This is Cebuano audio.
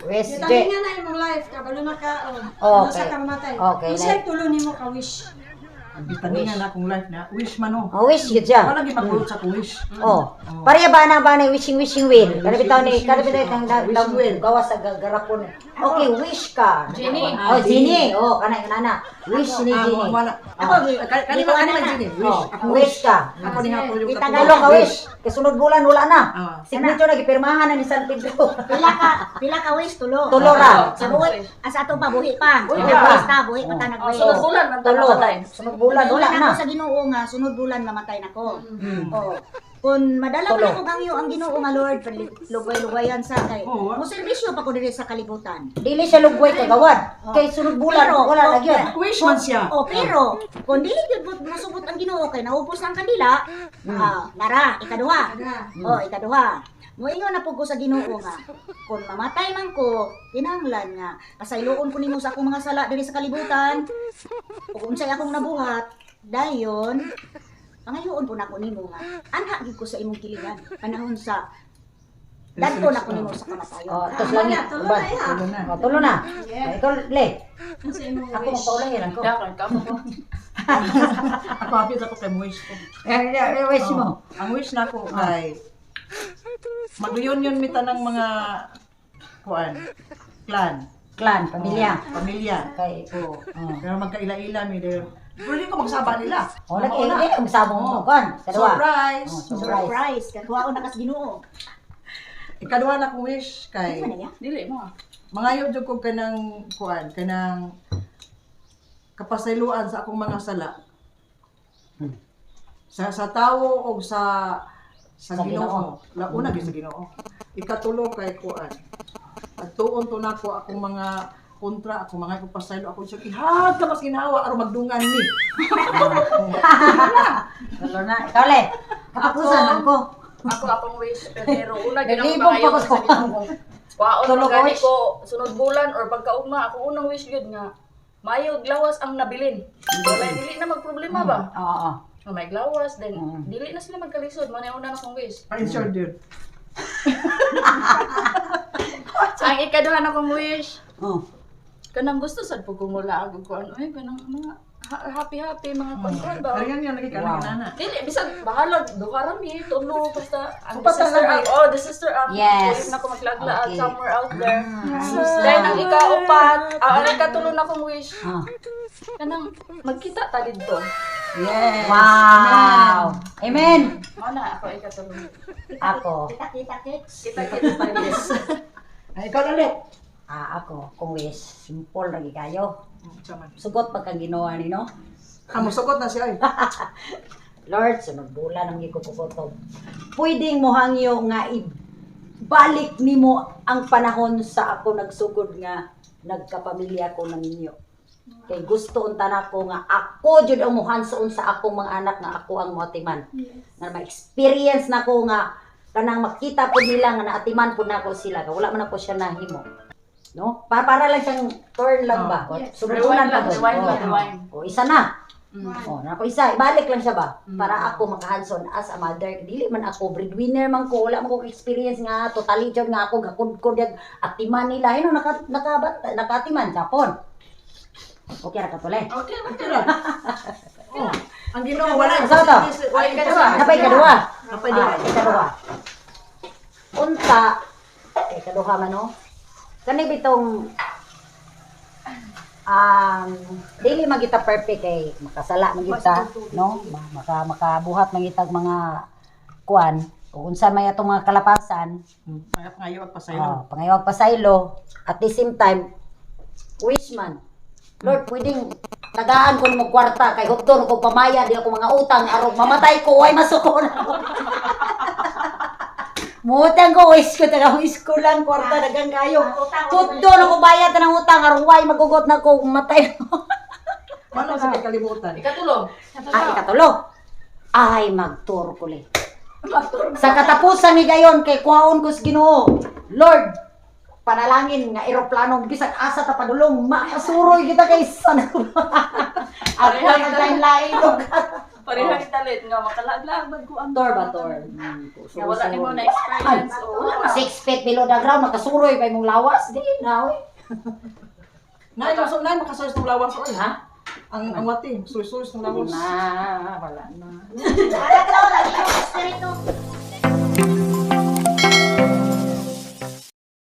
Wish, Je. Talinga na imong life, kabalo na ka, oh. Okay. Sa ka mamatay. Okay, Unsay tulo nimo ka wish? Ang gitaningan na akong life na wish man oh. Oh, wish gid siya. Wala gyud magulot sa akong wish. Oh. Pareha ba na wishing wishing will? Kada bitaw ni kada bitaw kang Wishing will. gawas sa garapon. Okay, wish ka. Genie. Oh, Genie. Oh, kana kana. Wish ni Ah, Genie. wala. Ako kani ba kani man Genie? Wish. Oh, Akong wish ka. Ako ni hapon yung Tulo ka wish. Kay sunod bulan wala na. Ah. Signature na gipirmahan na ni San Pedro. Pila ka wish? Tulo. Tulo ra. Sa buhi, sa ato pa buhi pa. Buhi Buhi pa. pa. Buhi pa ta Oh, nag-wish. sunod bulan man Tulo. tamatay. Sunod bulan wala Wala na. na ko sa Ginoo nga sunod bulan mamatay nako. Oh. Kung madala Tulo. pa ko kang ang Ginoo nga Lord, lugway-lugwayan sa kay. Oo, ah. Mo serbisyo pa ko diri sa kalibutan. Dili siya lugway kagawad. Kay sunod bulan Pero, wala na oh, gyud. Wish man siya. Oh, pero kung dili gyud mosubot ang Ginoo kay naubos ang kandila, ah, nara, ikaduha. Oh, ikaduha. Moingon na pud ko sa Ginoo nga kung mamatay man ko, kinahanglan nga pasayloon ko nimo sa akong mga sala diri sa kalibutan. Ug unsay akong nabuhat, dayon pangayoon po nako nimo nga anha gid ko sa imong kiligan panahon sa dadto na ko nimo sa kamatayon. Oh, tos langit. Tulo Uban. na iha. Tulo na. Oh, tulo na. Yeah. Ikaw, Le. Unsa imong Ako wish? magpaulahin lang ko. Dakan ka mo. Ako happy ako kay wish ko. Eh, eh, wish mo. Oh, ang wish nako kay mag-reunion mi tanang mga kuan clan. Clan, pamilya. Oh, pamilya. Kay Oo. Oh. Pero magkaila-ila mi dayon. Pero di ko magsaba nila. Oh, lagi Mauna. eh, ang sabong Oh. mo kan. Kadua. Surprise. Oh, surprise. Surprise, katuwaon na kas Ginoo. Ikaduha na akong wish kay Ano man na Dili mo. Ah. mangayo jud ko kanang kuan kanang kapasayloan sa akong mga sala. Sa tawo og sa Sa Ginoo. Ginoo. Launa gyud sa Ginoo. Ikatulo kay kuan. Adtuon to nako akong mga kontra akong mga ipapasaylo ako siya ihag ka mas ginawa aron magdungan ni. Tulo na. Ikaw, Le. Katapusan man ko. Ako akong wish pero una gyud ang Naglibog pa pangayo ko ko sa Ginoo. Kwaon Tulo man ka gani wish. ko sunod bulan or pagkaugma ako unang wish gyud nga maayo glawas ang nabilin. Wala dili na magproblema ba? Oo, oo. Nga may glawas then dili na sila magkalisod mo na una na akong wish. Pa-insure yun. Ang ikaduha na akong wish Oh. kanang gusto sad pud ko mula og kuan ay kanang mga happy happy mga kuan ba. Ariyan yan lagi kanang inana. Dili bisan bahala duha ra mi tulo basta ang the Basta sister lang act, oh, the sister act. Yes. Pwede na ko maglaglaag somewhere out there. Ah. Then ang ikaupat, ah, ang ikatulo na akong wish Ah. kanang magkita ta didto. Yes. Wow. Amen. Mao na ako ikatulo. Ako. Kita-kita kicks. Kita kita ta didto. Ay, ikaw na ulit. Ah, ako, kung wish, simple lagi kayo. Sama. Sugot pagkang ginawa ni, no? Ah, musugot na siya ay. Lord, sunod bulan ang gikukukotob. Pwedeng mohangyo nga ibalik nimo ang panahon sa ako nagsugod nga nagkapamilya ko ng inyo. Kay gusto unta nako nga ako jud ang mohansoon sa akong mga anak nga ako ang moatiman. Nga ma-experience nako nga kanang makita pud nila nga naatiman pud nako sila. Kay wala man ako siya nahimo. No? Para lang siyang turn lang ba? Sunod Rewind bulan pa lang, gud. rewind Oh. lang, rewind. Oh, isa na. Oh, nako isa, ibalik lang siya ba? Para ako makahanson as a mother. Dili man ako breadwinner man ko, wala man ko experience nga totally jud nga ako gakudkod yag atiman nila. Hino naka naka nakatiman Japon. Okay ra ka tole. Okay. Oh, ang Ginoo wala. Sa to? Wala Ay, ikaduha. Napay kaduha. Napay duha. Ah, ikaduha. Unta kay kaduha man no. Kani bitong dili man kita perfect kay makasala man kita no, makabuhat man kitag mga kuan ug unsa may atong mga kalapasan. Ngayo at pasaylo. Oh, pangayawag pasaylo at the same time wish man Lord, pwedeng tagaan ko nimo kwarta kay hupton ko pamaya di ako mga utang aron mamatay ko way masuko na ako. Mutang ko wish ko taga wish ko lang kwarta daghang kayo. Hupton ako bayad ng utang aron way magugot na ko matay. Wala sa kalimutan. Ikatulo. Ay, ikatulo. Ay, magturo ko le. Sa katapusan ni gayon kay kuhaon ko sa Ginoo. Lord, panalangin nga eroplano bisag asa ta padulong makasuroy kita kay sana. Ako ang lain-lain. Pareha italit nga makalaag-laag man ko ang Tor ba tor? Nga wala nimo na experience o wala na. 6 feet below the ground, makasuroy pa imong lawas. Di na, oy. Nay, so nay makasulos ng lawas oy. Ha? Ang wati, sulos ng lawas. Na, wala na. Wala ka wala, espiritu.